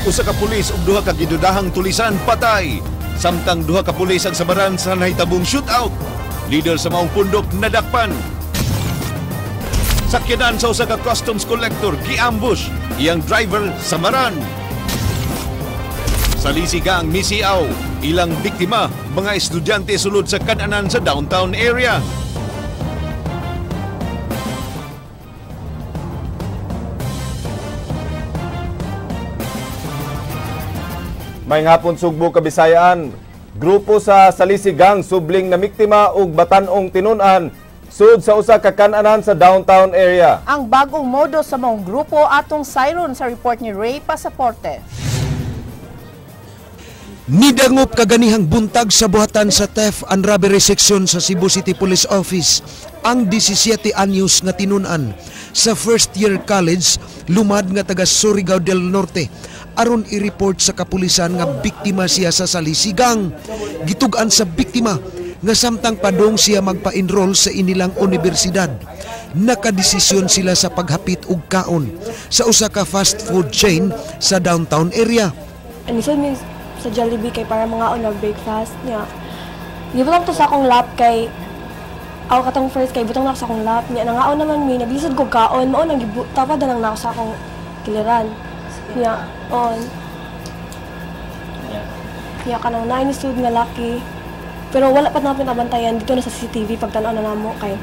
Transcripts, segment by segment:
Usa ka pulis ug duha ka gidudahang tulisan patay. Samtang duha ka pulis ang samaran sa nahitabong shootout. Leader sa maong pundok nadakpan. Sakyanan sa usa ka customs collector gi-ambush, iyang driver samaran. Salisi Gang misiaw, ilang biktima mga estudyante sulod sa kananan sa downtown area. May hapon Sugbo, Kabisayaan. Grupo sa Salisigang subling na biktima og batan-ong tinun-an sud sa usa ka kananan sa downtown area. Ang bagong modo sa maong grupo atong sayron sa report ni Ray Pasaporte. Nidangop kaganihang buntag sa buhatan sa Theft and Robbery Section sa Cebu City Police Office ang 17 anyos nga tinun-an sa first year college lumad nga taga Surigao del Norte aron i-report sa kapulisan nga biktima siya sa salisigang. Gitug-an sa biktima nga samtang padong siya magpa-enroll sa inilang universidad. Nakadesisyon sila sa paghapit og kaon sa usa ka fast food chain sa downtown area. Anisod mi sa Jollibee kay para mga on breakfast niya. Gibutang to sa akong lap kay ako katong first kay butang na sa akong lap niya. Nangaon naman mi, naglisod ko kaon, mao nang tapad na lang nako sa akong kiliran. Niya on. Niya kanang naay nisud nga laki. Pero wala pa natin nabantayan dito na sa CCTV pagtan-aw na namo kay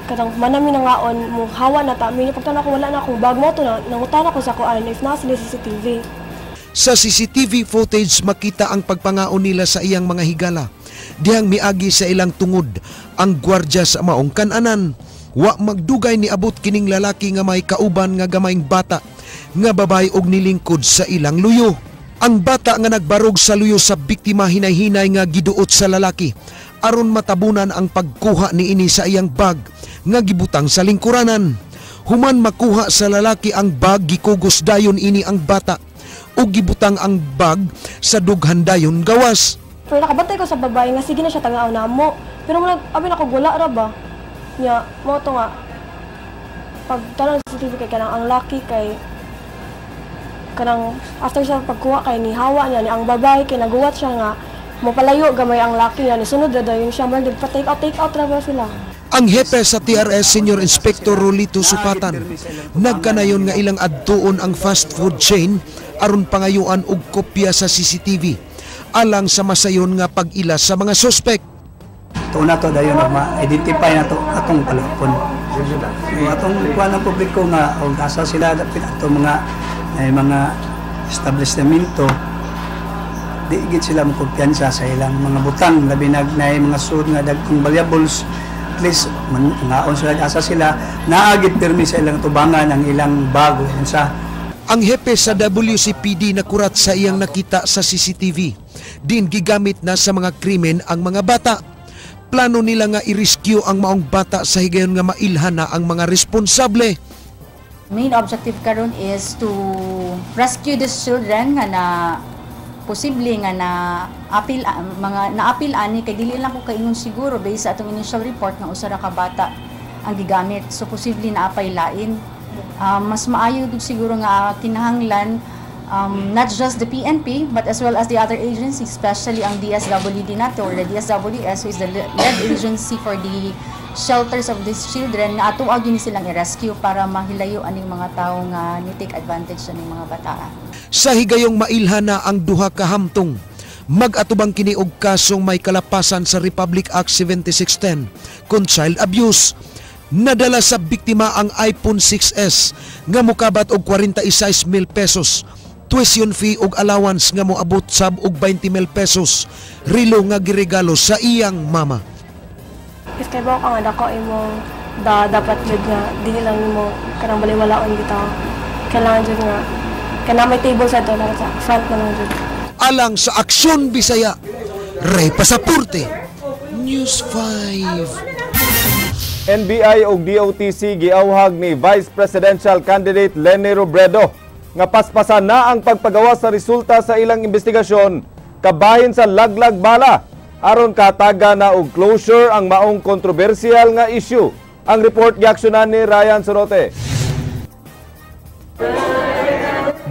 katang manami nangaon mo hawa na ta mi pagtan-aw ko wala na akong bag mo to na nangutan ako sa kuan if naa sila CCTV. Sa CCTV footage makita ang pagpangaon nila sa iyang mga higala. Dihang miagi sa ilang tungod ang gwardya sa maong kananan. Wa magdugay ni abot kining lalaki nga may kauban nga gamayng bata nga babay og nilingkod sa ilang luyo. Ang bata nga nagbarog sa luyo sa biktima hinay-hinay nga giduot sa lalaki aron matabunan ang pagkuha niini sa iyang bag nga gibutang sa lingkuranan. Human makuha sa lalaki ang bag, gikugos dayon ini ang bata o gibutang ang bag sa dughan dayon gawas. Pero nakabantay ko sa babae nga sige na siya tangaw na mo. Pero murag abi na ko wala ra ba. Nya mo to nga pag tanong sa CCTV kay kanang ang laki kay kanang after sa pagkuha kay ni hawa niya ni ang babae kay naguwat siya nga mopalayo gamay ang laki niya ni sunod ra dayon siya murag pa take out ra ba sila. Ang hepe sa TRS Senior Inspector Rolito Supatan nagkanayon nga ilang adtuon ang fast food chain aron pangayuan og kopya sa CCTV alang sa masayon nga pag-ila sa mga suspek. Tuon na to dayon ma-identify na to atong palupon. Atong kuan ang publiko nga og asa sila dapit atong mga establishmento, di gid sila makumpiyansa sa ilang mga butang, labi na naay mga sud nga dagkong valuables. At least mangaon sila, asa sila naagid pirmi sa ilang tubangan ang ilang bago unsa. Ang hepe sa WCPD nakurat sa iyang nakita sa CCTV. Din gigamit na sa mga krimen ang mga bata. Plano nila nga i-rescue ang maong bata sa higayon nga mailhan na ang mga responsable. Main objective karon is to rescue these children nga na posible nga na apil mga naapil ani kay dili lang ko kaingon siguro based sa atong initial report nga usa ra ka bata ang gigamit, so posible na apay lain. Mas maayo gud siguro nga kinahanglan not just the PNP but as well as the other agencies, especially ang DSWD nato or the DSWS, who is the lead agency for the shelters of these children, nga ato gyud silang i-rescue para mahilayo aning mga tawo nga ni take advantage aning mga bataa. Sa higayong mailhan na ang duha ka hamtong, mag-atubang kini og kasong may kalapasan sa Republic Act 7610 kon child abuse. Nadala sa biktima ang iPhone 6S nga mokabat og 46,000 pesos, tuition fee og allowance nga moabot sab og 20,000 pesos, relo nga giregalo sa iyang mama. If kay ba ka nga dako imong dapat jud nga dili lang nimo kanang baliwalaon bitaw. Kailangan jud nga kanang may table sa to sa front na lang jud. Alang sa Aksyon Bisaya, Ray Pasaporte, News 5. NBI ug DOTC giawhag ni Vice Presidential Candidate Leni Robredo nga paspasan na ang pagpagawa sa resulta sa ilang investigasyon kabahin sa laglag bala aron kataga na og closure ang maong kontrobersyal nga issue. Ang report giaksyonan ni Ryan Sorote.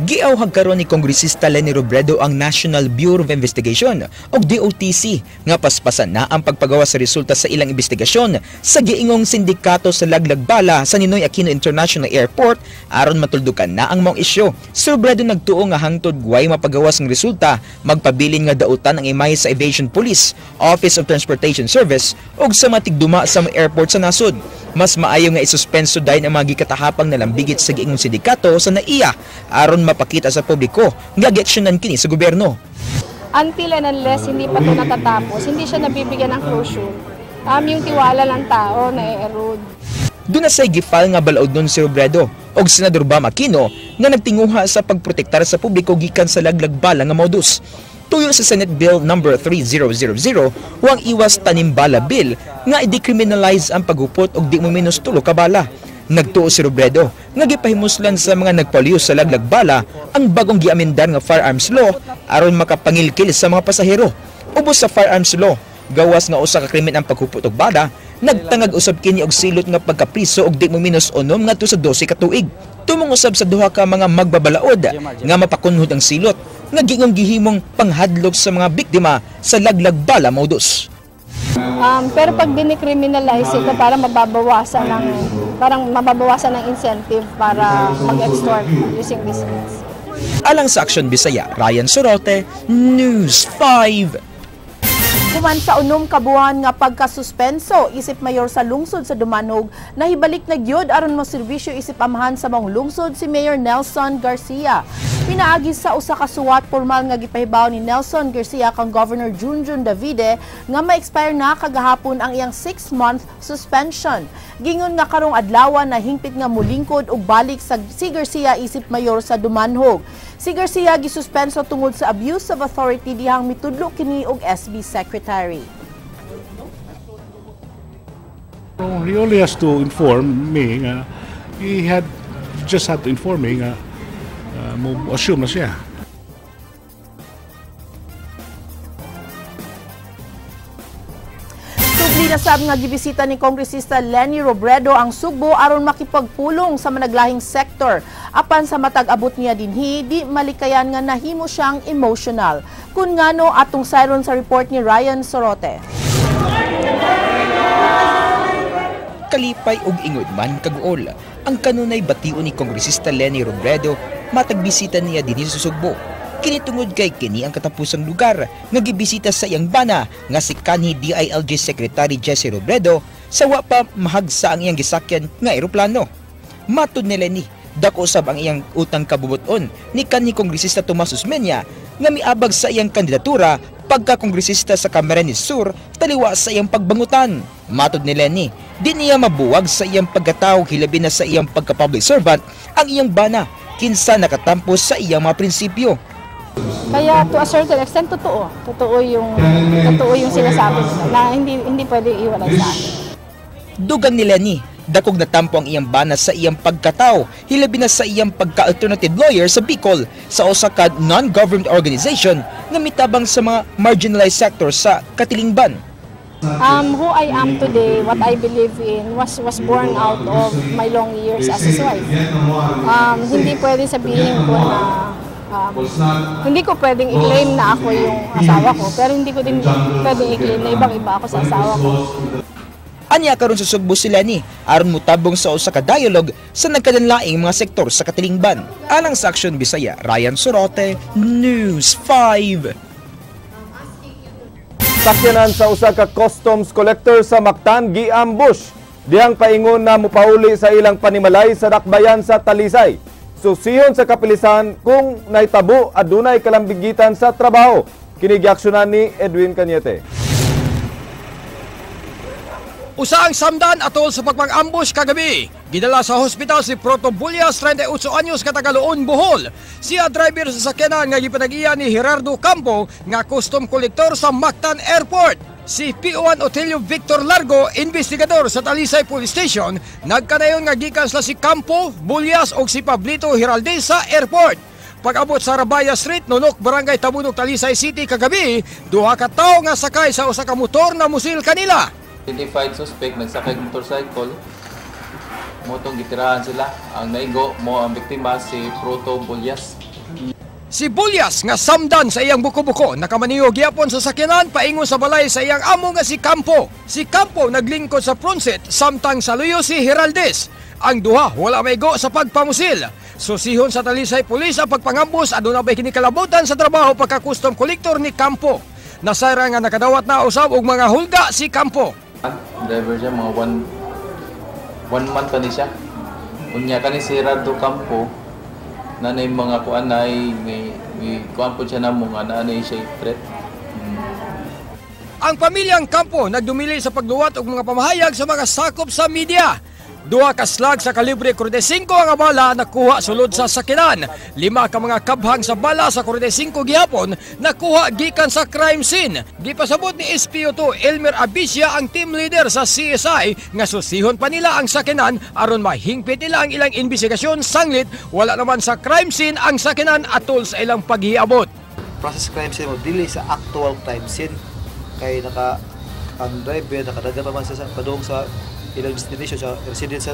Giawhag karon ni Kongresista Leni Robredo ang National Bureau of Investigation o DOTC nga paspasan na ang pagpagawa sa resulta sa ilang investigasyon sa giingong sindikato sa laglag bala sa Ninoy Aquino International Airport aron matuldukan na ang maong isyu. Si Robredo nagtuo nga hangtod way mapagawas ng resulta, magpabilin nga dautan ang imahe sa Aviation Police, Office of Transportation Service ug sa matigduma sa airport sa nasod. Mas maayo nga isuspenso dayon ang mga gikatahapang nalambigit sa giingong sindikato sa NAIA aron mapakita sa publiko nga giaksyonan kini sa gobyerno. Until and unless hindi pa ito natatapos, hindi siya nabibigyan ng closure. Yung tiwala ng tao na-erode. Doon na say gifal nga balaod nun si Robredo og Senador Bam Aquino nga nagtinguha sa pagprotektar sa publiko gikan sa laglag bala nga modus. Tuyo sa Senate Bill number 3000 o ang iwas tanimbala bill nga i-decriminalize ang paghupot og di mo minus 3 ka bala. Nagtuo si Robredo nga gipahimuslan sa mga nagpaliw sa laglag bala ang bagong giamendar nga firearms law aron makapangilkil sa mga pasahero. Ubos sa firearms law, gawas nga usa ka krimen ang paghupot og bala, nagtangag usab kini og silot nga pagkapriso og di mo minus 6 ngadto sa 12 ka tuig. Tumong usab sa duha ka mga magbabalaod nga mapakunhod ang silot nga giingong gihimong panghadlok sa mga biktima sa laglag bala modus. Pero pag dinicriminalize ito, para mababawasan ng incentive para mag-extort using this means. Alang sa Action Bisaya, Ryan Sorote, News 5. Human sa 6 ka buwan nga pagkasuspenso isip mayor sa lungsod sa Dumanhog, nahibalik na gyud aron mo serbisyo isip amahan sa maong lungsod si Mayor Nelson Garcia. Pinaagi sa usa ka suwat formal nga gipahibaw ni Nelson Garcia kang Governor Junjun Davide nga ma-expire na kagahapon ang iyang 6-month suspension. Gingon nga karong adlaw na hingpit nga mulingkod og balik sa si Garcia isip mayor sa Dumanhog. Si Garcia gisuspenso tungod sa abuse of authority dihang mitudlo kini og SB Secretary. He only has to inform me nga he had just had to inform me nga mo assume na siya. Subli na sab nga gibisita ni Kongresista Leni Robredo ang Sugbo aron makipagpulong sa managlahing sektor. Apan sa matag abot niya dinhi, di malikayan nga nahimo siyang emotional. Kun ngano atong sayron sa report ni Ryan Sorote. Kalipay og ingod man kaguol ang kanunay bation ni Kongresista Leni Robredo matag bisita niya dinhi sa Sugbo. Kini tungod kay kini ang katapusang lugar nga gibisita sa iyang bana nga si kanhi DILG Secretary Jesse Robredo sa wa pa mahagsa ang iyang gisakyan nga eroplano. Matud ni Leni, dako usab ang iyang utang kabubuton ni kanhi Kongresista Tomas Osmeña nga miabag sa iyang kandidatura pagka-kongresista sa Camarines Sur taliwa sa iyang pagbangutan. Matod ni Leni, di niya mabuwag sa iyang pagkatao hilabi na sa iyang pagka-public servant ang iyang bana kinsa nakatampo sa iyang mga prinsipyo. Kaya to a certain extent, totoo. Totoo yung sinasabi nila na hindi pwedeng iwalay sa akin. Dugang ni Leni, dakog natampo ang iyang bana sa iyang pagkatao, hilabi na sa iyang pagka-alternative lawyer sa Bicol sa usa ka non-government organization nga mitabang sa mga marginalized sectors sa katilingban. Who I am today, what I believe in, was born out of my long years as his wife. Hindi pwede sabihin ko na hindi ko pwedeng i-claim na ako yung asawa ko, pero hindi ko din pwedeng i-claim na ibang-iba ako sa asawa ko. Anya karon sa Sugbo si Leni aron motabong sa usa ka dialogue sa nagkadanlaing mga sektor sa katilingban. Alang sa Action Bisaya, Ryan Sorote, News 5. Sakyanan sa usa ka customs collector sa Mactan gi-ambush dihang paingon na mopauli sa ilang panimalay sa dakbayan sa Talisay. Susihon sa kapilisan kung naitabo adunay kalambigitan sa trabaho. Kini giaksyonan ni Edwin Cañete. Usa ang samdan atol sa pagpag-ambush kagabi. Gidala sa hospital si Proto Bullas, 38 anyos, katagaloon, Bohol. Siya driver sa sakyanan nga gipanag-iya ni Gerardo Campo nga custom collector sa Mactan Airport. Si PO1 Otelio Victor Largo, investigador sa Talisay Police Station, nagkanayon nga gikan sila si Campo, Bullas o si Pablito Giraldez sa airport. Pag-abot sa Rabaya Street, Nunok, Barangay Tabunok, Talisay City kagabi, duha ka tawo nga sakay sa usa ka motor na musil kanila. Identified suspect nagsakay og motorcycle, motong gitirahan sila. Ang naigo mo ang biktima si Proto Bullas. Si Bulyas nga samdan sa iyang buko-buko nakamaniho gyapon sa sakyanan paingon sa balay sa iyang amo nga si Campo. Si Campo naglingkod sa front seat samtang saluyo si Geraldez. Ang duha wala maigo sa pagpamusil. Susihon sa Talisay Police ang pagpangambus aduna bay kini kalabutan sa trabaho pagka-custom collector ni Campo. Nasayran nga nakadawat na usab og mga hulga si Campo. Driver siya mga one month pa ni siya. Unya kani si Gerardo Campo nanay mga kuan ay may kuan po siya namo nga naanay siya threat. Ang pamilyang Campo nagdumili sa pagluwat og mga pamahayag sa mga sakop sa media. Duha ka slag sa kalibre 45 ang bala nakuha sulod sa sakinan. 5 ka mga kabhang sa bala sa 45 gihapon nakuha gikan sa crime scene. Gipasabot ni SPO2 Elmer Abicia ang team leader sa CSI nga susihon pa nila ang sakinan aron mahingpit nila ang ilang investigasyon sanglit wala naman sa crime scene ang sakinan atol sa ilang paghiabot. Process crime scene mo dili sa actual crime scene kay naka ang driver nakadagan pa man sa padung sa ilang destination sa residence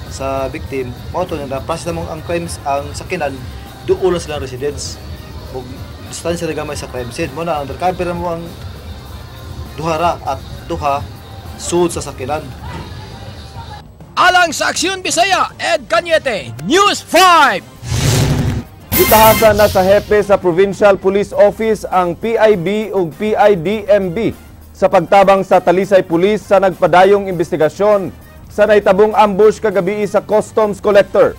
sa victim, mao to na process namong ang crimes ang sakinan duol na silang residence ug distansya na gamay sa crime scene mo na undercover mo ang duha ra at duha sud sa sakinan. Alang sa Aksyon Bisaya, Ed Cañete, News 5. Gitahasan na sa hepe sa Provincial Police Office ang PIB ug PIDMB sa pagtabang sa Talisay Police sa nagpadayong investigasyon sa nahitabong ambush kagabi sa Customs Collector.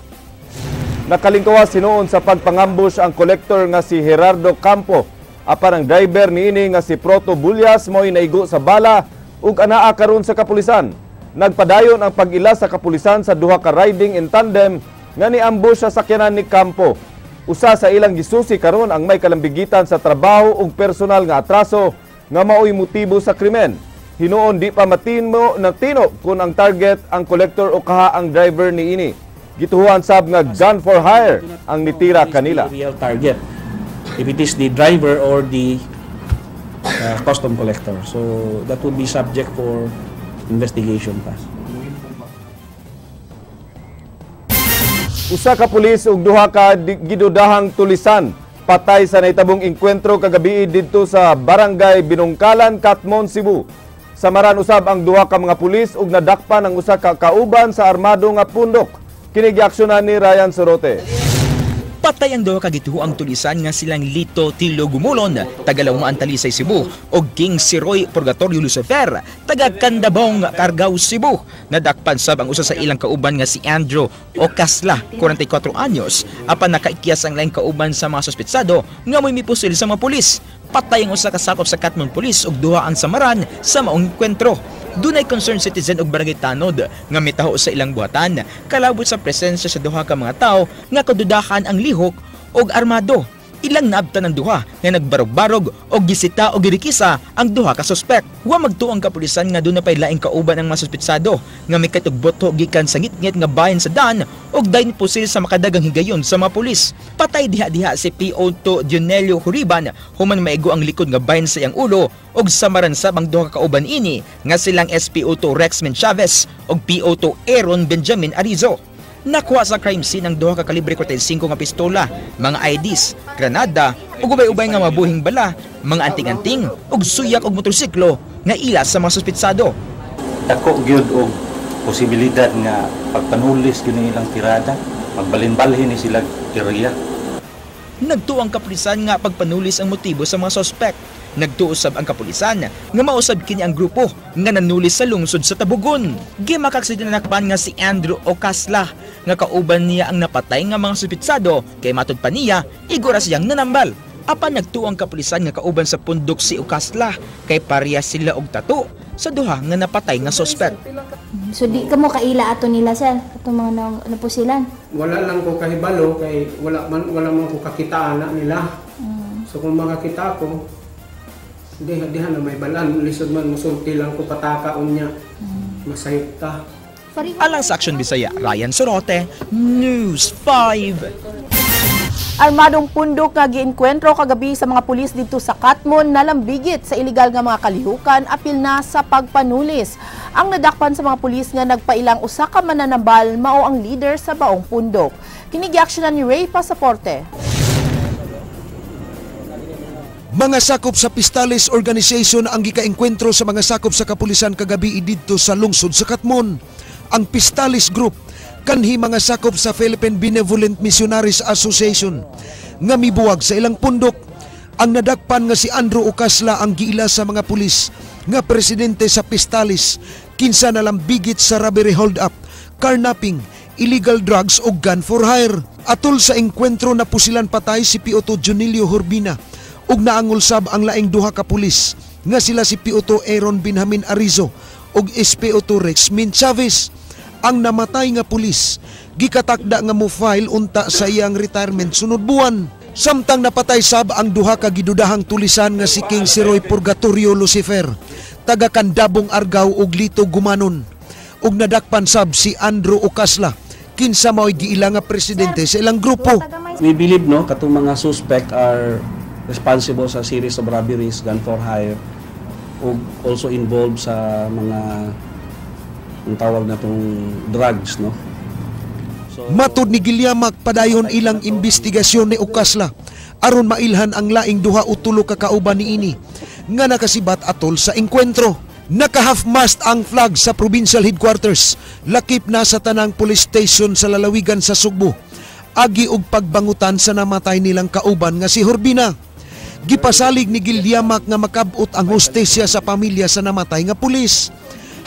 Nakalingkawas hinuon sa pagpangambush ang collector nga si Gerardo Campo. Apan ang driver niini nga si Proto Bulyas mo'y naigo sa bala ug anaa karon sa kapulisan. Nagpadayon ang pag-ila sa kapulisan sa duha ka riding in tandem nga ni-ambush sa sakyanan ni Campo. Usa sa ilang gisusi karon ang may kalambigitan sa trabaho ug personal nga atraso nga maoy motibo sa krimen. Hinuon di pa matino na tino kung ang target ang collector o kaha ang driver niini. Gituhuan sab nga gun for hire ang nitira kanila. Real target if it is the driver or the custom collector. So that would be subject for investigation pa. Usa ka pulis ug duha ka gidudahang tulisan patay sa nahitabong engkwentro kagabi didto sa Barangay Binungkalan, Katmon, Cebu. Samaran usab ang duha ka mga pulis ug nadakpan ang usa ka kauban sa armado nga pundok. Kini giaksyonan ni Ryan Sorote. Patay ang duha ka gituoang tulisan nga silang Lito Tilo Gumulon, taga Lawmaan, Talisay, Cebu, ug King Siroy Purgatorio Lucifer, taga Candabong, Cargao, Cebu. Nadakpan sab ang usa sa ilang kauban nga si Andrew Ocasla, 44 anyos, apan nakaikyas ang laing kauban sa mga suspetsado nga mo'y mipusil sa mga pulis. Patay ang usa ka sakop sa Katmon Police ug duha ang samaran sa maong enkwentro. Dunay concerned citizen og barangay Tanod nga mitaho sa ilang buhatan kalabot sa presensya sa duha ka mga tawo nga kadudahan ang lihok og armado. Ilang naabtan ang duha nga nagbarog-barog og gisita og girikisa ang duha ka suspek. Wa magtuo ang kapulisan nga duna pay laing kauban ang mga suspetsado nga mikatog boto gikan sa ngitngit nga bahin sa daan og dayon pusil sa makadagang higayon sa mga pulis. Patay diha-diha si PO2 Dionelio Huriban human maigo ang likod nga bahin sa iyang ulo og samaran sab ang duha ka kauban ini nga silang SPO2 Rexman Chavez og PO2 Aaron Benjamin Arizo. Nakuha sa crime scene ang duha ka kalibre 45 nga pistola, mga IDs, granada ug ubay-ubay nga mabuhing bala, mga anting-anting ug suyak og motorsiklo nga ila sa mga suspetsado. Dako gyud og posibilidad nga pagpanulis gyud ilang tirada, magbalin-balhin ni sila area. Nagtuo ang kapulisan nga pagpanulis ang motibo sa mga sospek. Nagtuo sab ang kapulisan nga mausab kini ang grupo nga nanulis sa lungsod sa Tabugon. Gimakak sa dinanakpan nga si Andrew Ocasla nga kauban niya ang napatay nga mga suspetsado kay matud pa niya igora siyang nanambal. Apan nagtuo ang kapulisan nga kauban sa pundok si Ocasla kay pareha sila og tato sa duha nga napatay nga sospek. So di ka mo kaila ato nila sir, ato mga napusilan. Wala lang ko kahibalo kay wala man ko kakita ana nila. So kung makakita ko diha na may balan, lisod man musulti lang ko pataka unya. Masayop ta. Alang sa Aksyon Bisaya, Ryan Sorote, News 5. Armadong pundok nga gienkwentro kagabi sa mga pulis dito sa Katmon nalambigit sa iligal nga mga kalihukan apil na sa pagpanulis. Ang nadakpan sa mga pulis nga nagpailang usa ka mananambal mao ang leader sa baong pundok. Kini giaksyonan ni Ray Pasaporte. Mga sakop sa Pistales Organization ang gikaengkwentro sa mga sakop sa kapulisan kagabi didto sa lungsod sa Katmon. Ang Pistales Group kanhi mga sakop sa Philippine Benevolent Missionaries Association nga mibuwag sa ilang pundok. Ang nadakpan nga si Andrew Ocasla ang giila sa mga pulis nga presidente sa Pistales, kinsa nalambigit sa robbery, hold up, carnapping, illegal drugs o gun for hire. Atol sa engkwentro, napusilan patay si PO2 Junilio Hurbina ug naangol sab ang laing duha ka pulis nga sila si PO2 Aaron Benjamin Arizo ug SPO2 Rex Min Chavez. Ang namatay nga pulis gikatakda nga mo file unta sa iyang retirement sunod buwan. Samtang napatay sab ang duha ka gidudahang tulisan nga si King Siroy Purgatorio Lucifer, taga Kandabong Argao, ug Lito Gumanon. Ug nadakpan sab si Andrew Ocasla, kinsa mao'y giila nga presidente sa ilang grupo. We believe, no, katong mga suspect are responsible sa series of robberies, gun for hire, ug also involved sa mga ang tawag na tong drugs, no. Matod ni Gilyamak, padayon ilang investigasyon ni Ocasla aron mailhan ang laing duha o tulo ka kauban niini nga nakasibat atol sa engkwentro. Naka half-mast ang flag sa provincial headquarters, lakip na sa tanang police station sa lalawigan sa Sugbo, agi og pagbangutan sa namatay nilang kauban nga si Hurbina. Gipasalig ni Gilyamak nga makabot ang hostesya sa pamilya sa namatay nga pulis.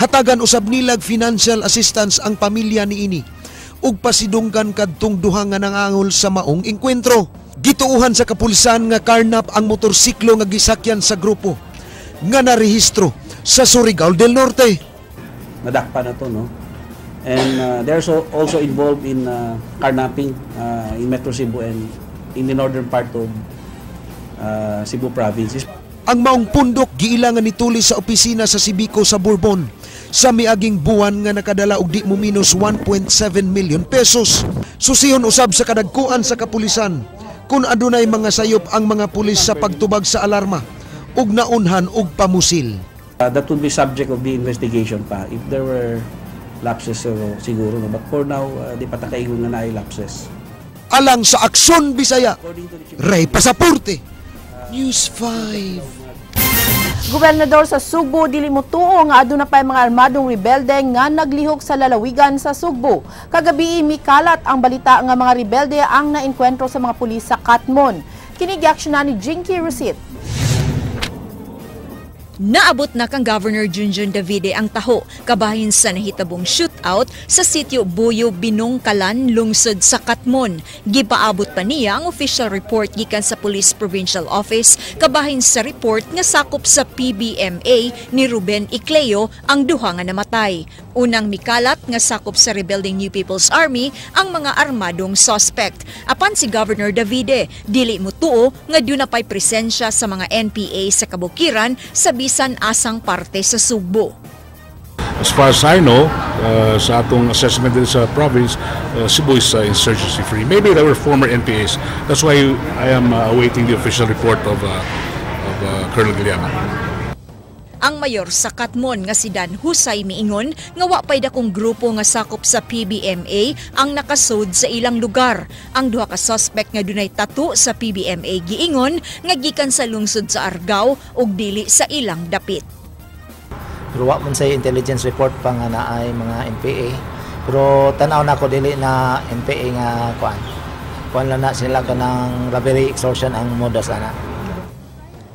Hatagan usab nilag financial assistance ang pamilya niini ug pasidunggan kadtong duha nga nangangol sa maong engkwentro. Gituuhan sa kapulisan nga carnap ang motorsiklo nga gisakyan sa grupo nga narehistro sa Surigao del Norte. Nadakpan na to, no. And they're so also involved in carnapping in Metro Cebu and in the northern part of Cebu province. Ang maong pundok giila nga nituli sa opisina sa Sibiko sa Bourbon sa miaging buwan nga nakadala og di mo minus 1.7 million pesos. Susihon usab sa kadagkuan sa kapulisan kung adunay mga sayop ang mga pulis sa pagtubag sa alarma ug naunhan og pamusil. That would be subject of the investigation pa if there were lapses siguro, no? But for now, di pa ta kaingon nga naay lapses. Alang sa Aksyon Bisaya, Ray Pasaporte, News 5. Gobernador sa Sugbo dili motuo nga aduna pay mga armadong rebelde nga naglihok sa lalawigan sa Sugbo. Kagabi, mikalat ang balita nga mga rebelde ang naengkwentro sa mga pulis sa Katmon. Kini giaksyonan ni Jinky Rusit. Naabot na kang Governor Junjun Davide ang taho kabahin sa nahitabong shootout sa sitio Buyo, Binungkalan, lungsod sa Katmon. Gipaabot pa niya ang official report gikan sa Police Provincial Office kabahin sa report nga sakop sa PBMA ni Ruben Icleo ang duha nga namatay. Unang mikalat nga sakop sa rebeldeng New People's Army ang mga armadong suspect. Apan si Governor Davide dili mutuo nga duna pay presensya sa mga NPA sa kabukiran sa bisan asang parte sa Sugbo. As far as I know, sa atong assessment din sa province, Cebu is insurgency free. Maybe there were former NPAs. That's why I am awaiting the official report of Colonel Guillermo. Ang mayor sa Katmon nga si Dan Husay miingon nga wa pay dakong grupo nga sakop sa PBMA ang nakasud sa ilang lugar. Ang duha ka suspect nga dunay tattoo sa PBMA giingon nga gikan sa lungsod sa Argao ug dili sa ilang dapit. Pero wa man say intelligence report pa nga naay mga NPA. Pero tan-aw nako, dili na NPA nga kuan. Kuan lang na sila, kanang robbery extortion ang modus ana.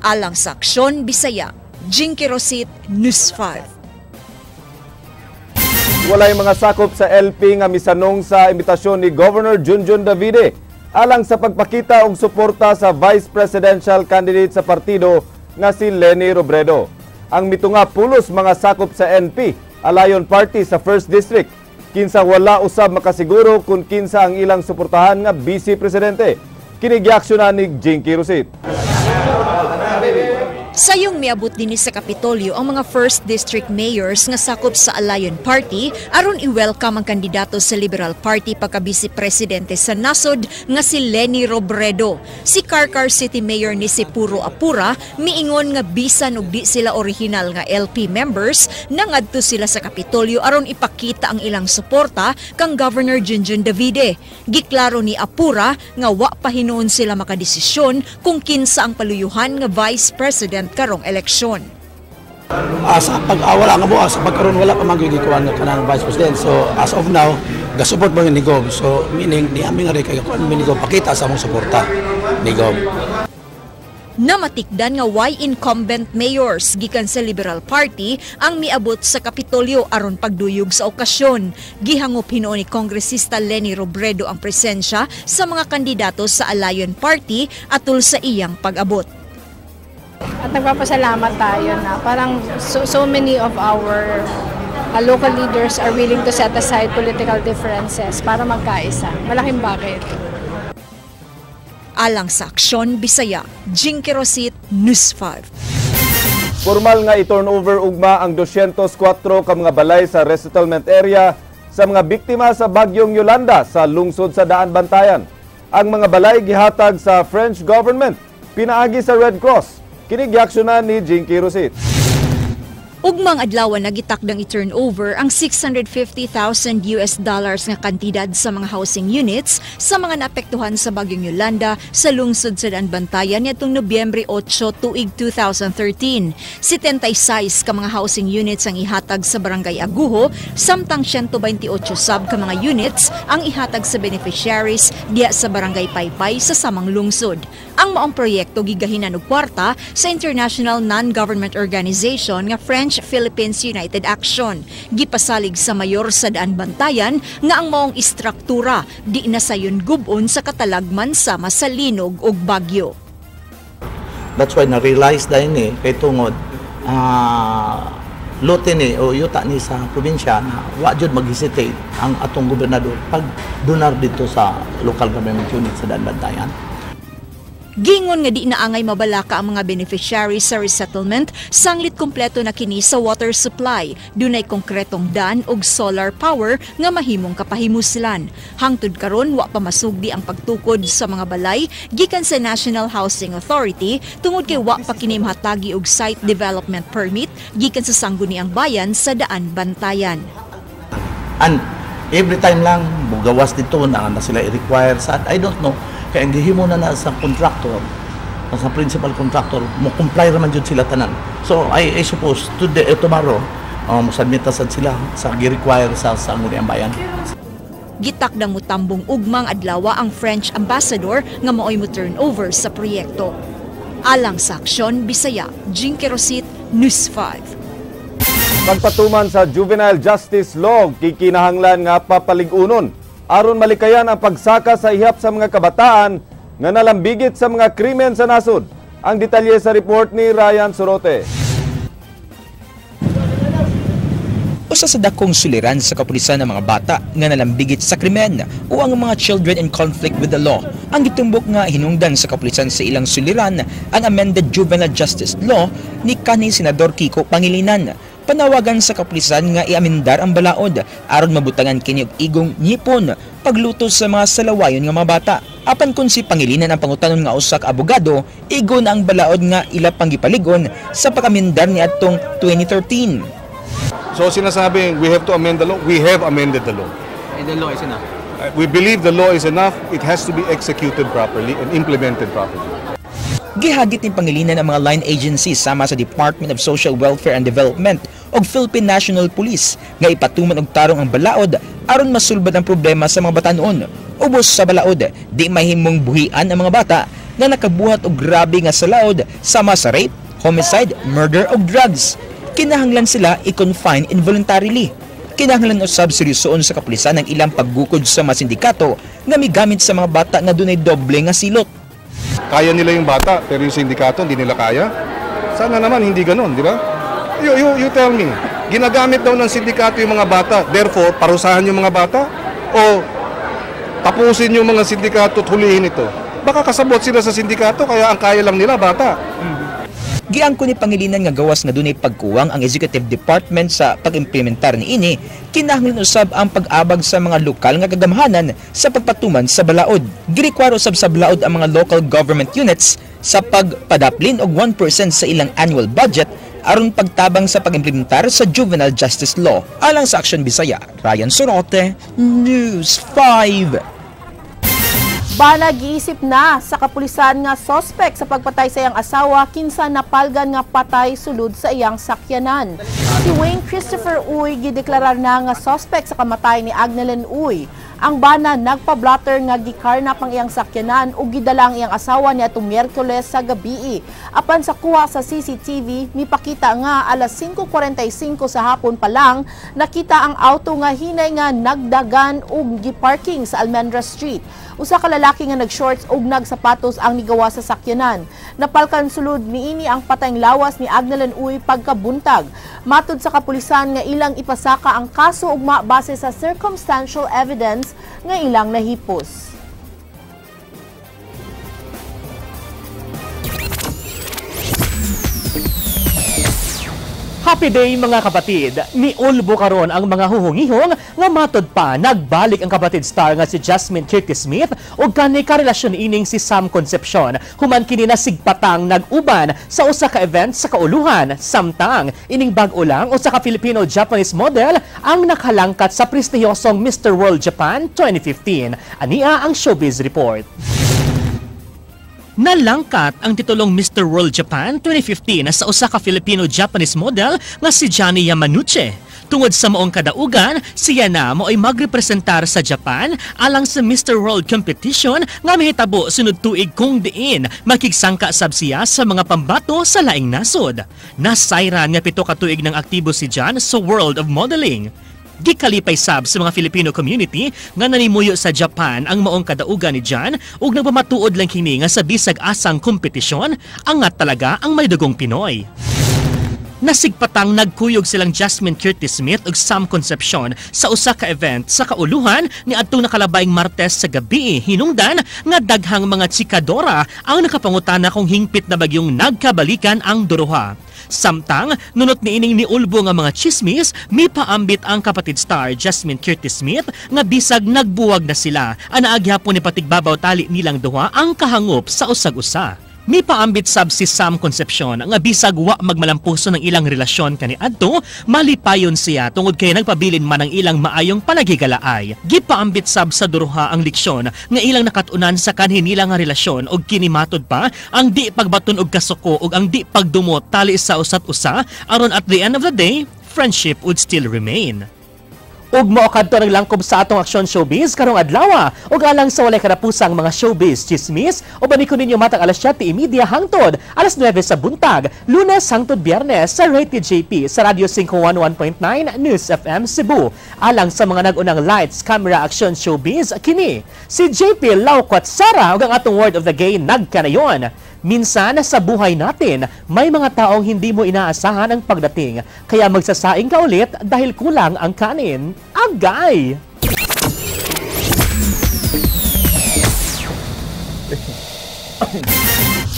Alang sa Aksyon Bisaya, Jinky Rosit, News 5. Walay mga sakop sa LP nga misanong sa imbitasyon ni Governor Junjun Davide alang sa pagpakita og suporta sa Vice Presidential candidate sa partido nga si Leni Robredo. Ang mitunga pulos mga sakop sa NP, Alayon Party sa 1st District, kinsa wala usab makasiguro kung kinsa ang ilang suportahan nga Vice Presidente. Kini giaksyonan ni Jinky Rosit. Sayong miabot dinhi sa Kapitolyo ang mga First District Mayors nga sakop sa Alayon Party aron i-welcome ang kandidato sa Liberal Party pagka-vice presidente sa nasod nga si Leni Robredo. Si Carcar City Mayor Nicephoro Apura miingon nga bisan og di sila original nga LP members, nangadto sila sa Kapitolyo aron ipakita ang ilang suporta kang Governor Junjun Davide. Giklaro ni Apura nga wa pa hinuon sila makadesisyon kung kinsa ang paluyuhan nga Vice President karong eleksyon. Sa pag-awala nga mo, sa pagkaroon wala pa magigikuan nga kanang Vice President. So as of now, gasupport mo ni Gov. So meaning ni ami nga rin kay kuan ni Gov, pakita sa among suporta ni Gov. Namatikdan nga way incumbent mayors gikan sa Liberal Party ang miabot sa Kapitolyo aron pagduyog sa okasyon. Gihangop hinuon ni Kongresista Leni Robredo ang presensya sa mga kandidato sa Alayon Party atul sa iyang pag-abot. At nagpapasalamat tayo na parang so many of our local leaders are willing to set aside political differences para magkaisa. Malaking bagay ito. Alang sa Aksyon Bisaya, Jinky Rosit, News 5. Formal nga i-turnover ugma ang 204 ka mga balay sa resettlement area sa mga biktima sa Bagyong Yolanda sa lungsod sa Daan Bantayan. Ang mga balay gihatag sa French government, pinaagi sa Red Cross. Kini giaksyonan ni Jinky Rosit. Ugmang adlaw nagitakdang i-turnover ang $650,000 US dollars nga kantidad sa mga housing units sa mga naapektuhan sa Bagyong Yolanda sa lungsod sa Daan Bantayan niadtong Nobyembre 8 tuig 2013. 76 ka mga housing units ang ihatag sa Barangay Aguho, samtang 128 sab ka mga units ang ihatag sa beneficiaries diya sa Barangay Paypay sa samang lungsod. Ang maong proyekto gigahinan og kwarta sa international non-government organization nga French Philippines United Action. Gipasalig sa mayor sa Daan Bantayan nga ang maong istruktura di na sayon gub-on sa katalagman sama sa linog ug bagyo. That's why na-realize dahil ni kay tungod lote ni o yuta ni sa probinsya na wa jud mag-hesitate ang atong gobernador pag donar dito sa local government unit sa Daan Bantayan. Gingon nga di naangay mabalaka ang mga beneficiaries sa resettlement, sanglit kompleto na kini sa water supply, dunay konkretong dan ug solar power nga mahimong kapahimuslan. Hangtod karon wa pa masugdi ang pagtukod sa mga balay gikan sa National Housing Authority tungod kay wa pa kini mahatagi og site development permit gikan sa Sangguniang Bayan sa Daan Bantayan. And every time lang bugawas dito na sila i-require sa, I don't know, kaya ang gihimo na na sa contractor, sa principal contractor, mo comply raman jud sila tanan. So I suppose today, tomorrow, mo-submit na sad sila sa gi-require sa Sangguniang Bayan. Gitakdang mutambong ugmang adlawa ang French ambassador nga maoy mo turnover sa proyekto. Alang sa Aksyon Bisaya, Jinky Rosit, News 5. Pagpatuman sa Juvenile Justice Law, kikinahanglan nga papalig-unon aron malikayan ang pagsaka sa ihap sa mga kabataan nga nalambigit sa mga krimen sa nasod. Ang detalye sa report ni Ryan Sorote. Usa sa dakong suliran sa kapulisan ng mga bata nga nalambigit sa krimen o ang mga children in conflict with the law. Ang gitumbok nga hinungdan sa kapulisan sa ilang suliran ang amended Juvenile Justice Law ni kanhi Senador Kiko Pangilinan. Panawagan sa kapulisan nga iamendar ang balaod aron mabutangan kini og igong ngipon pagluto sa mga salawayon nga mga bata. Apan kun si Pangilinan ang pangutanon nga usa ka abogado, igo na ang balaod nga ila panggipaligon sa pag-amendar niadtong 2013. So sinasabing we have to amend the law, we have amended the law. And the law is enough. We believe the law is enough. It has to be executed properly and implemented properly. Gihagit ni Pangilinan ang mga line agencies sama sa Department of Social Welfare and Development ug Philippine National Police nga ipatuman og tarong ang balaod aron masulbad ang problema sa mga batanon. Ubos sa balaod, di mahimong buhian ang mga bata nga nakabuhat og grabe nga salaod sama sa rape, homicide, murder ug drugs. Kinahanglan sila i-confine involuntarily. Kinahanglan usab seryosoon sa kapulisan ang ilang paggukod sa mga sindikato nga migamit sa mga bata nga dunay doble nga silot. Kaya nila yung bata, pero yung sindikato hindi nila kaya. Sana naman hindi ganun, di ba? You tell me, ginagamit daw ng sindikato yung mga bata, therefore parusahan yung mga bata o tapusin yung mga sindikato at hulihin ito. Baka kasabot sila sa sindikato, kaya ang kaya lang nila bata. Giangko ni Pangilinan nga gawas nga dunay pagkuwang ang executive department sa pag-implementar niini, kinahanglan usab ang pag-abag sa mga lokal nga kagamhanan sa pagpatuman sa balaod. Girekwaro usab sa balaod ang mga local government units sa pagpadaplin og 1% sa ilang annual budget aron pagtabang sa pag-implementar sa Juvenile Justice Law. Alang sa Action Bisaya, Ryan Sorote, News 5. Bana giisip na sa kapulisan nga sospek sa pagpatay sa iyang asawa kinsa napalgan nga patay sulod sa iyang sakyanan. Si Wayne Christopher Uy gideklarar na nga sospek sa kamatay ni Agnelin Uy. Ang bana nagpa-blotter nga gikarnap ang iyang sakyanan ug gidala ang iyang asawa ni atong Miyerkules sa gabii. Apan sa kuha sa CCTV, mipakita nga alas 5:45 sa hapon pa lang nakita ang auto nga hinay nga nagdagan ug giparking sa Almendra Street. Usa ka lalaki nga nag-shorts ug nagsapatos ang nigawa sa sakyanan. Napalkan sulod niini ang patayng lawas ni Agnelin Uy pagkabuntag. Matud sa kapulisan nga ilang ipasaka ang kaso ugma base sa circumstantial evidence nga ilang nahipos. Happy day mga kapatid! Niulbo karon ang mga huhungihong nga matod pa nagbalik ang kapatid star nga si Jasmine Curtis Smith ug kani karelasyon ining si Sam Concepcion human kini nasigpatang nag-uban sa usa ka event sa kauluhan. Samtang ining bag-o lang usa ka Filipino-Japanese model ang nakalangkat sa prestihiyosong Mr. World Japan 2015. Ania ang Showbiz Report. Nalangkat ang titulong Mr. World Japan 2015 sa usa ka Filipino-Japanese model nga si Johnny Yamanuche. Tungod sa maong kadaugan, siya na mo'y magrepresentar sa Japan alang sa Mr. World Competition nga mahitabo sunod tuig kung diin makigsangka sab siya sa mga pambato sa laing nasod. Nasayran nga 7 ka tuig ng aktibo si John sa world of modeling. Gikalipay sab sa mga Filipino community nga nanimuyo sa Japan ang maong kadaugan ni John ug nagpamatuod lang kini nga sa bisag asang kompetisyon angat talaga ang may dugong Pinoy. Nasigpatang nagkuyog silang Jasmine Curtis Smith ug Sam Concepcion sa usa ka event sa kauluhan ni adtong nakalabayng Martes sa gabi, hinungdan nga daghang mga chikadora ang nakapangutana kung hingpit na bagyong nagkabalikan ang duruha. Samtang, nunot niining niulbo nga mga chismis, mipaambit ang kapatid star Jasmine Curtis Smith nga bisag nagbuwag na sila. Anaagyapon ni patigbabaw tali nilang duha ang kahangop sa usag-usa. Mipaambit sab si Sam Concepcion nga bisag wa magmalampuso ng ilang relasyon kaniadto, malipayon siya tungod kay nagpabilin man ang ilang maayong panaghigalaay. Gipaambit sab sa duruha ang leksyon nga ilang nakat-unan sa kanhi nila nga relasyon og kini matud pa ang di pagbaton og kasuko ug ang di pagdumot tali sa usat usa aron at the end of the day, friendship would still remain. Ug mao kadto ang langkob sa atong Aksyon Showbiz karong adlaw. Ug alang sa walay karapusang mga showbiz chismis, uban ko ninyo matag alas 7:30 hangtod alas 9 sa buntag, Lunes hangtod Biyernes sa Rated JP sa Radio 511.9 News FM Cebu. Alang sa mga nag-unang lights, camera, action showbiz, kini si JP Laukwat Sara ug ang atong word of the gay nagkanayon. Minsan sa buhay natin, may mga taong hindi mo inaasahan ang pagdating. Kaya magsasaing ka ulit dahil kulang ang kanin. Agay!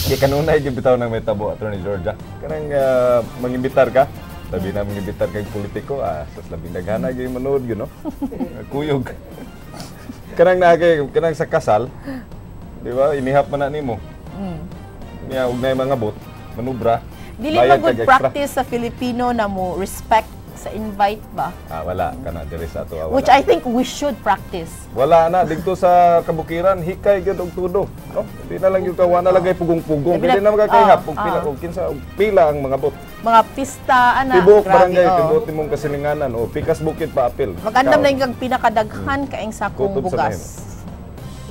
Kaya kanunay yung bitaw ng may tabo, Attorney Georgia. Kanang mangimbitar ka, labi na mangimbitar kag politiko, sa labing daghana yung manood, yun, no? Kuyog. Kanang na kanang sa kasal, di ba? Inihap man na nimo. Niya og nay mga bot, manubra. Dili man good practice sa Filipino na mo respect sa invite ba? Wala kana diri sa ato. Wala. Which I think we should practice. Wala na didto sa kabukiran, hikay gyud og tudo, no? Di na lang gyud ka, wala lagay pugong-pugong, dili na magakayhap og pila og kinsa og pila ang mga bot. Mga pista ana, tibuok barangay, tibuok imong kasilinganan o pikas bukid pa apil. Magandam na yung pinakadaghan kaing sakong bugas.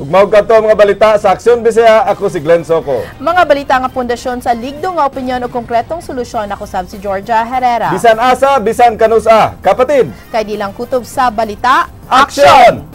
Ug mao kadto mga balita sa Aksyon Bisaya, ako si Glenn Soco. Mga balita nga pundasyon sa ligdo nga opinyon o konkretong solusyon, ako sab si Georgia Herrera. Bisan asa, bisan kanusa, kapatid. Kay di lang kutob sa balita, aksyon!